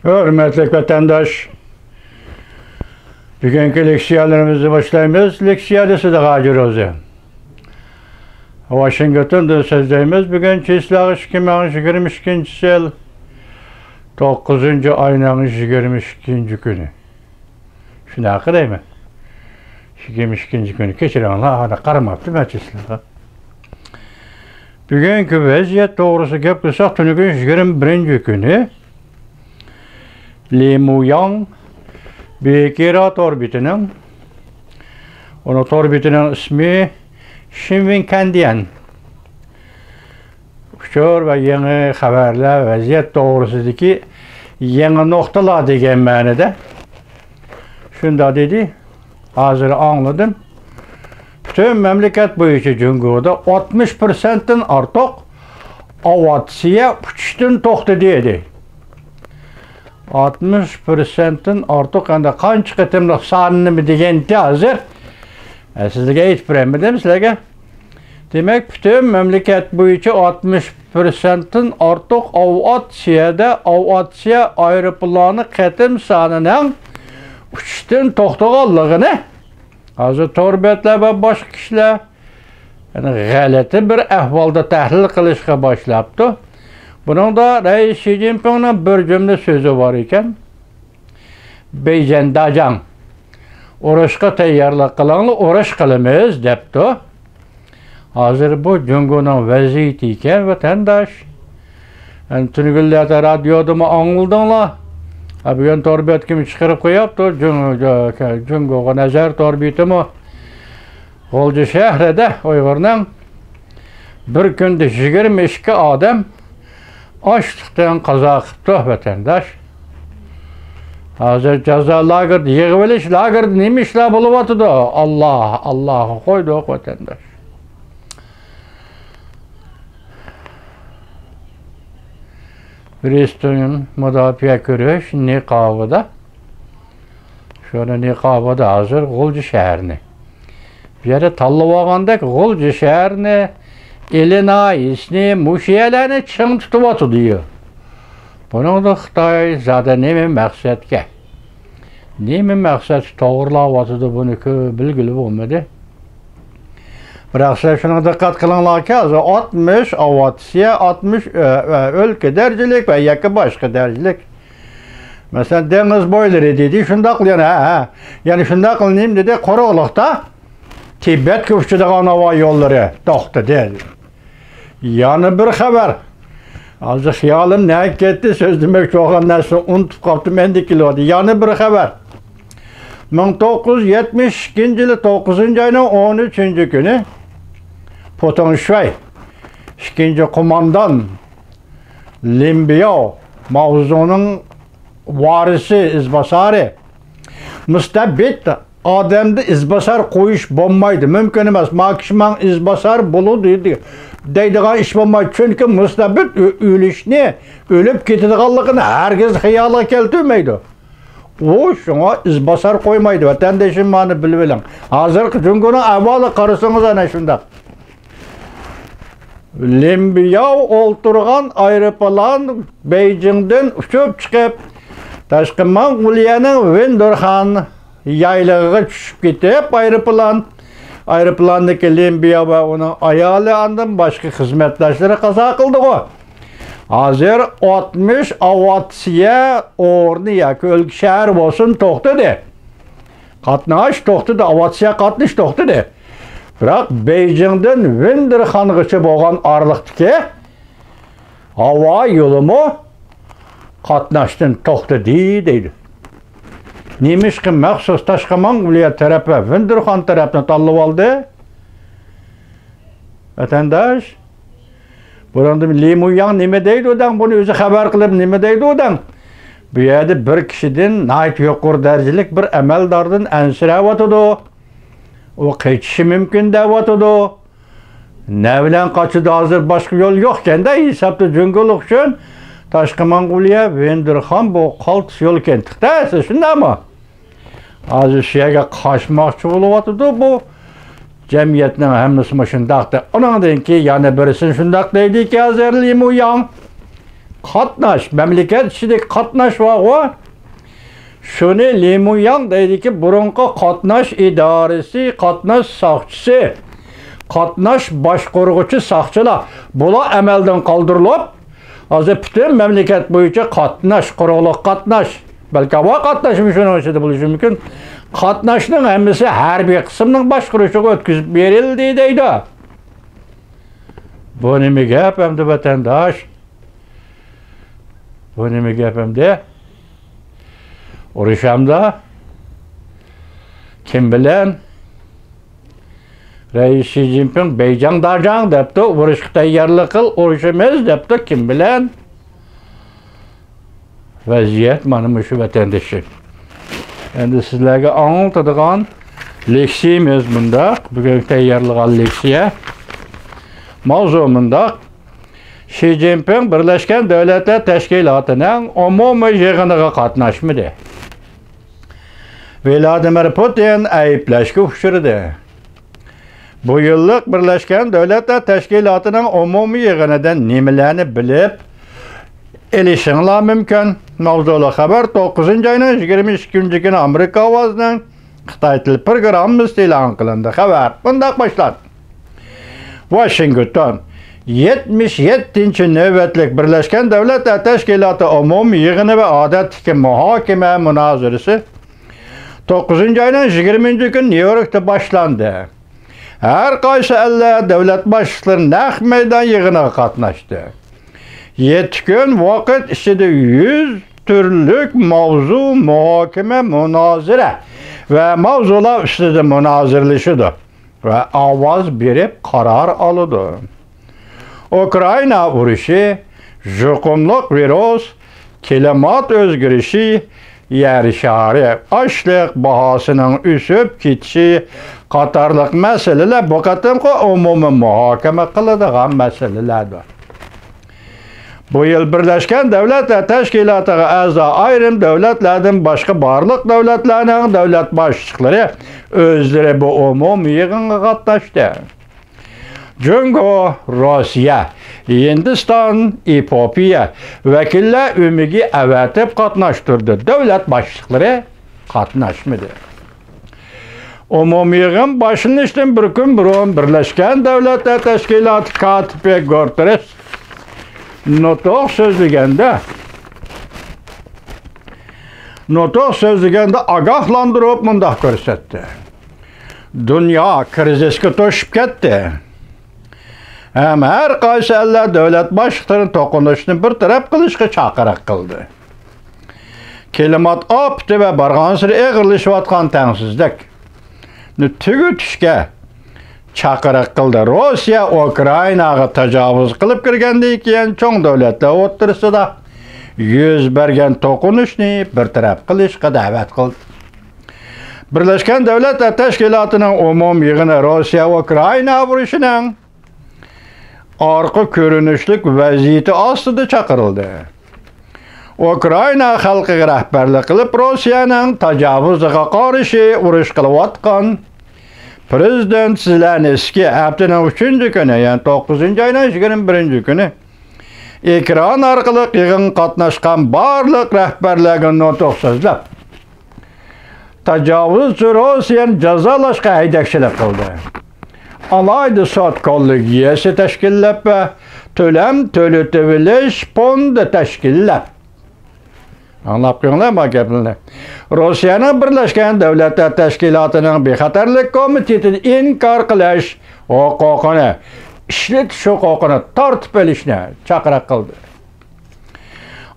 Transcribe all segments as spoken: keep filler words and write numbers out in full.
ھۆرمەتلىك ۋەتەنداش، بۈگۈنكى لېكسىيەلىرىمىزنى باشلايمىز. لېكسىيە دېسە ھاجى روزى. ۋاشىنگتوندىن سۆزلەيمىز. بۈگۈن چىسلاغ ئىككى مىڭ يىگىرمە ئىككىنچى يىل، توققۇزىنچى ئاينىڭ يىگىرمە ئىككىنچى كۈنى. شۇنداق دەيمەن. يىگىرمە ئىككىنچى كۈنى، كەچۈرۈڭلار، ھازىر قارىماپتىمەن چىسلاغا. بۈگۈنكى ۋەزىيەت توغرىسىدا گەپ قىلساق، تۈنۈگۈن يىگىرمە بىرىنچى كۈنى لى مۇياڭ بېكىرا تور بېتىنىڭ، ئۇنىڭ تور بېتىنىڭ ئىسمى شىنۋېن كەندىيەن. ئۇچۇر ۋە يېڭى خەۋەرلەر، ۋەزىيەت توغرىسىدىكى يېڭى نۇقتىلار دېگەن مەنىدە شۇنداق دېدى. ھازىر ئاڭلىدىم. پۈتۈن مەملىكەت بويىچە جۇڭگودا ئاتمىش پىرسەنتتىن ئارتۇق ئاۋىئاتسىيە ئۇچۇشتىن توختىدى دېدى. ئاتمىش پىرسەنتتىن ئارتۇق، ئەمدى قانچە قېتىملىق سانىنى دېگەنتى ھازىر. ئە، سىزلەرگە ئېيتىپ بېرەلمىدىم سىلەرگە. دېمەك، پۈتۈن مەملىكەت بويىچە ئاتمىش پىرسەنتتىن ئارتۇق ئاۋىئاتسىيەدە، ئاۋىئاتسىيە ئايروپىلانى قېتىم سانىنىڭ ئۇچۇشتىن توختىغانلىقىنى ھازىر تور بەتلەر ۋە باشقا كىشىلەر، يەنى، غەلىتە بىر ئەھۋالدا تەھلىل قىلىشقا باشلاپتۇ. بۇنىڭدا رەئىس شى جىنپىڭنىڭ بىر جۈملە سۆزى بار ئىكەن. بېيجىڭ داجاڭ، ئۇرۇشقا تەييارلىق قىلىڭلار، ئۇرۇش قىلىمىز، دەپتۇ. ھازىر بۇ جۇڭگونىڭ ۋەزىيىتى ئىكەن، ۋەتەنداش. ئەنە، تۈنۈگۈنلەردە رادىيودىمۇ ئاڭلىدىڭلار. ھە، بۈگۈن تور بەتكىمۇ چىقىرىپ قويۇپتۇ. جۇڭ-، جۇڭگوغا نەزەر تور بېتىمۇ. غۇلجا شەھىرىدە ئۇيغۇرنىڭ بىر كۈندە يىگىرمە ئىككى ئادەم ئاچلىقتىن قازا قىپتۇ، ۋەتەنداش. ھازىر جازا لاگېرىدا، يىغىۋېلىش لاگېرىدا نېمە ئىشلار بولۇۋاتىدۇ؟ ئاللا، ئاللاغا قويدۇق، ۋەتەنداش. فىلىستىن مۇداپىئە كۈرەش نىقابىدا، شۇنى نىقابىدا ھازىر غۇلجا شەھىرىنى. بۇ يەردە تاللىۋالغاندەك غۇلجا شەھىرىنى، ئىلى ناھىيىسىنى، مۇشۇ يەرلەرنى چىڭ تۇتۇۋاتىدۇ. بۇنىڭدا خىتاي زادى نېمە مەقسەتكە، نېمە مەقسەتكە توغرىلاۋاتىدۇ، بۇنى كۆ-، بىلگىلى بولمىدى. بىراق سىلەر شۇنىڭغا دىققەت قىلىڭلاركى، ھازىر ئاتمىش ئاۋىئاتسىيە، ئاتمىش ئۆ-، ئۆ-، ئۆلكە دەرىجىلىك ۋە يەككە باشقا دەرىجىلىك. مەسىلەن، دېڭىز بويلىرى دېدى، شۇنداق يەنە، ھە، ھە. يەنە شۇنداق نېمە دېدى، قۇرۇقلۇقتا تىبەتكە ئۇچىدىغان ھاۋا يوللىرى توختىدى. يەنە بىر خەۋەر. ھازىر خىيالىم نەگە كەتتى، سۆزلىمەكچى بولغان نەرسىنى ئۇنتۇپ قاپتىمەن دېگىلى. يەنە بىر خەۋەر. مىڭ توققۇز يۈز يەتمىش ئىككىنچى يىلى توققۇزىنچى ئاينىڭ ئون ئۈچىنچى كۈنى پۇتىڭ شۇەي، ئىككىنچى قوماندان لىن بىياۋ، ماۋزېدۇڭنىڭ ۋارىسى، ئىزباسارى، مۇستەبىت ئادەمدە ئىزباسار قويۇش بولمايدۇ، مۇمكىن ئەمەس. ما كىشى ماڭا ئىزباسار بولىدۇ دەيدىغان ئىش بولمايدۇ. چۈنكى مۇستەبىت ئۆ-، ئۆلۈشنى، ئۆلۈپ كېتىدىغانلىقىنى ھەرگىز خىيالىغا كەلتۈرمەيدۇ. ئۇ شۇڭا ئىزباسار قويمايدۇ. ۋەتەندىشىم، مانى بىلىۋېلىڭ. ھازىرقى جۇڭگونىڭ ئەھۋالىغا قارىسىڭىز ئەنە شۇنداق. لىن بىياۋ ئولتۇرغان ئايروپىلان بېيجىڭدىن ئۇچۇپ چىقىپ، تاشقى موڭغۇلىيەنىڭ ۋېندۇرخان يايلىقىغا چۈشۈپ كېتىپ، ئايروپىلان، ئايروپىلاندىكى لىن بىياۋ ۋە ئۇنىڭ ئايالى، ئاندىن باشقا خىزمەتداشلىرى قازا قىلدىغۇ. ھازىر ئاتمىش ئاۋىئاتسىيە ئورنى ياكى ئۆلكە، شەھەر بولسۇن، توختىدى. قاتناش توختىدى، ئاۋىئاتسىيە قاتنىشى توختىدى. بىراق بېيجىڭدىن ۋېندۇرخانغىچە بولغان ئارىلىقتىكى ھاۋا يولىمۇ قاتناشتىن توختىدى دەيدۇ. نېمىشقا مەخسۇس تاشقى موڭغۇلىيە تەرەپ ۋە ۋېندۇرخان تەرەپنى تاللىۋالدى؟ ۋەتەنداش، بۇنىڭدا لى مۇياڭ نېمە دەيدۇ دەڭ؟ بۇنى ئۆزى خەۋەر قىلىپ نېمە دەيدۇ دەڭ؟ بۇ يەردە بىر كىشىدىن، ناھايىتى يۇقىرى دەرىجىلىك بىر ئەمەلداردىن ئەنسىرەۋاتىدۇ. ئۇ قېچىشى مۇمكىن دەۋاتىدۇ. نە بىلەن قاچىدۇ، ھازىر باشقا يول يوقكەن-دە، ھېسابتا جۇڭگولۇق ئۈچۈن تاشقى موڭغۇلىيە، ۋېندۇرخان بۇ قالتىس يول ئىكەن تېخى، شۇنداقمۇ؟ ھازىر شۇ يەرگە قاچماقچى بولۇۋاتىدۇ بۇ. جەمئىيەتنىڭ ھەممىسى مۇشۇنداق دەپ. ئۇنىڭدىن كېيىن يەنە بىرسىنى شۇنداق دەيدىكى، ھازىر لى مۇياڭ. قاتناش، مەملىكەت ئىچىدىكى قاتناش بارغۇ، شۇنى لى مۇنياڭ دەيدىكى، بۇرۇنقى قاتناش ئىدارىسى، قاتناش ساقچىسى، قاتناش باشقۇرغۇچى ساقچىلار، بۇلار ئەمەلدىن قالدۇرۇلۇپ، ھازىر پۈتۈن مەملىكەت بويىچە قاتناش، قۇرۇقلۇق قاتناش، بەلكى ھاۋا قاتناشمۇ شۇنىڭ ئىچىدە بولۇشى مۇمكىن. قاتناشنىڭ ھەممىسى ھەربىي قىسىمنىڭ باشقۇرۇشىغا ئۆتكۈزۈپ بېرىلدى دەيدۇ. بۇ نېمە گەپ ئەمدى، ۋەتەنداش؟ بۇ نېمە گەپ ئەمدى؟ ئۇرۇشامدا؟ كىم بىلەن؟ رەئىس شى جىنپىڭ بېيجاڭ داجاڭ دەپتۇ، ئۇرۇشقا تەييارلىق قىل، ئۇرۇشىمىز دەپتۇ، كىم بىلەن؟ ۋەزىيەت مانا مۇشۇ، ۋەتەندىشىم. ئەمدى سىزلەرگە ئاڭلىتىدىغان لېكسىيىمىز مۇنداق، بۈگۈن تەييارلىغان لېكسىيە. ماۋزۇ مۇنداق. شى جىنپىڭ بىرلەشكەن دۆلەتلەر تەشكىلاتىنىڭ ئومۇمىي يىغىنىغا قاتناشمىدى. ۋلادىمىر پۇتىن ئەيىبلەشكە ئۇچرىدى. بۇ يىللىق بىرلەشكەن دۆلەتلەر تەشكىلاتىنىڭ ئومۇمىي يىغىنىدىن نېمىلەرنى بىلىپ ئېلىشىڭلار مۇمكىن؟ ماۋزۇلۇق خەۋەر، توققۇزىنچى ئاينىڭ يىگىرمە ئىككىنچى كۈنى ئامېرىكا ئاۋازىنىڭ خىتاي تىل پروگراممىسىدا ئېلان قىلىندى. خەۋەر مۇنداق باشلاندى. ۋاشىنگتون، يەتمىش يەتتىنچى نۆۋەتلىك بىرلەشكەن دۆلەتلەر تەشكىلاتى ئومۇمىي يىغىنى ۋە ئادەتتىكى مۇھاكىمە مۇنازىرىسى توققۇزىنچى ئاينىڭ يىگىرمىنچى كۈنى نيۇ يوركتا باشلاندى. ھەر قايسى ئەللەر دۆلەت باشلىقلىرى نەق مەيدان يىغىنىغا قاتناشتى. يەتتە كۈن ۋاقىت ئىچىدە يۈز تۈرلۈك ماۋزۇ، مۇھاكىمە، مۇنازىرە ۋە ماۋزۇلار ئۈستىدە مۇنازىرىلىشىدۇ ۋە ئاۋاز بېرىپ قارار ئالىدۇ. ئۇكرائىنا ئۇرۇشى، يۇقۇملۇق ۋىرۇس، كىلىمات ئۆزگىرىشى، يەر شارى، ئاشلىق باھاسىنىڭ ئۆسۈپ كېتىشى قاتارلىق مەسىلىلەر بۇ قېتىمقى ئومۇمىي مۇھاكىمە قىلىدىغان مەسىلىلەردۇر. بۇ يىل بىرلەشكەن دۆلەتلەر تەشكىلاتىغا ئەزا ئايرىم دۆلەتلەردىن باشقا بارلىق دۆلەتلەرنىڭ دۆلەت باشلىقلىرى ئۆزلىرى بۇ ئومۇمىي يىغىنغا قاتناشتى. جۇڭگو، روسىيە، ھىندىستان، ئېپوپىيە ۋەكىللەر ئۆمىكى ئەۋەتىپ قاتناشتۇردى. دۆلەت باشلىقلىرى قاتناشمىدى. ئومۇمىي يىغىن باشلىنىشتىن بىر كۈن بۇرۇن بىرلەشكەن دۆلەتلەر تەشكىلاتى كاتىپى گۇتېررېس نۇتۇق سۆزلىگەندە، نۇتۇق سۆزلىگەندە ئاگاھلاندۇرۇپ مۇنداق كۆرسەتتى. دۇنيا كىرىزىسكە توشۇپ كەتتى. ھەم ھەر قايسى ئەللەر دۆلەت باشلىقلىرىنى توقۇنۇشنى بىر تەرەپ قىلىشقا چاقىرىق قىلدى. كىلىمات ئاپىتى ۋە بارغانسېرى ئېغىرلىشىۋاتقان تەڭسىزلىكنى تۈگىتىشكە چاقىرىق قىلدى. روسىيە ئۇكرائىناغا تاجاۋۇز قىلىپ كىرگەندىن كېيىن، چوڭ دۆلەتلەر ئوتتۇرىسىدا يۈز بەرگەن توقۇنۇشنى بىر تەرەپ قىلىشقا دەۋەت قىلدى. بىرلەشكەن دۆلەتلەر تەشكىلاتىنىڭ ئومۇمىي يىغىنى روسىيە ئۇكرائىنا ئۇرۇشىنىڭ ئارقا كۆرۈنۈشلۈك ۋەزىيىتى ئاستىدا چاقىرىلدى. ئۇكرائىنا خەلقىگە رەھبەرلىك قىلىپ، روسىيەنىڭ تاجاۋۇزىغا قارشى ئۇرۇش قىلىۋاتقان پىرېزىدېنت زېلېنسكىي ھەپتىنىڭ ئۈچىنچى كۈنى، يەنى توققۇزىنچى ئاينىڭ يىگىرمە بىرىنچى كۈنى ئېكران ئارقىلىق يىغىنغا قاتناشقان بارلىق رەھبەرلەرگە نۇتۇق سۆزلەپ، تاجاۋۇزچى روسىيەنى جازالاشقا ھەيدەكچىلىك قىلدى. ئالاھىدە سوت كوللېگىيەسى تەشكىللەپ ۋە تۆلەم تۆلىتىۋېلىش فوندى تەشكىللەپ. ئاڭلاپ قويۇڭلار ما گەپلەرنى. روسىيەنىڭ بىرلەشكەن دۆلەتلەر تەشكىلاتىنىڭ بىخەتەرلىك كومىتېتىنى ئىنكار قىلىش ھوقۇقىنى، ئىشلىتىش ھوقۇقىنى تارتىپ ئېلىشنى چاقىرىق قىلدى.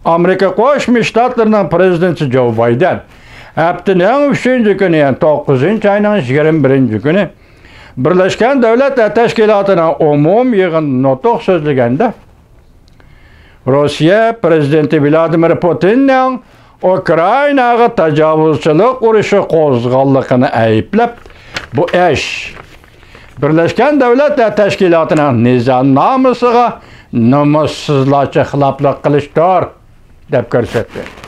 ئامېرىكا قوشما شتاتلىرىنىڭ پىرېزىدېنتى جو بايدېن ھەپتىنىڭ ئۈچىنچى كۈنى، يەنى توققۇزىنچى ئاينىڭ يىگىرمە بىرىنچى كۈنى بىرلەشكەن دۆلەتلەر تەشكىلاتىنىڭ ئومۇمىي يىغىنىدا نۇتۇق سۆزلىگەندە، روسىيە پىرېزىدېنتى ۋلادىمىر پۇتىننىڭ ئۇكرائىناغا تاجاۋۇزچىلىق ئۇرۇشى قوزغىغانلىقىنى ئەيىبلەپ، بۇ ئىش بىرلەشكەن دۆلەتلەر تەشكىلاتىنىڭ نىزامنامىسىغا نومۇسسىزلارچە خىلاپلىق قىلىشتۇر، دەپ كۆرسەتتى.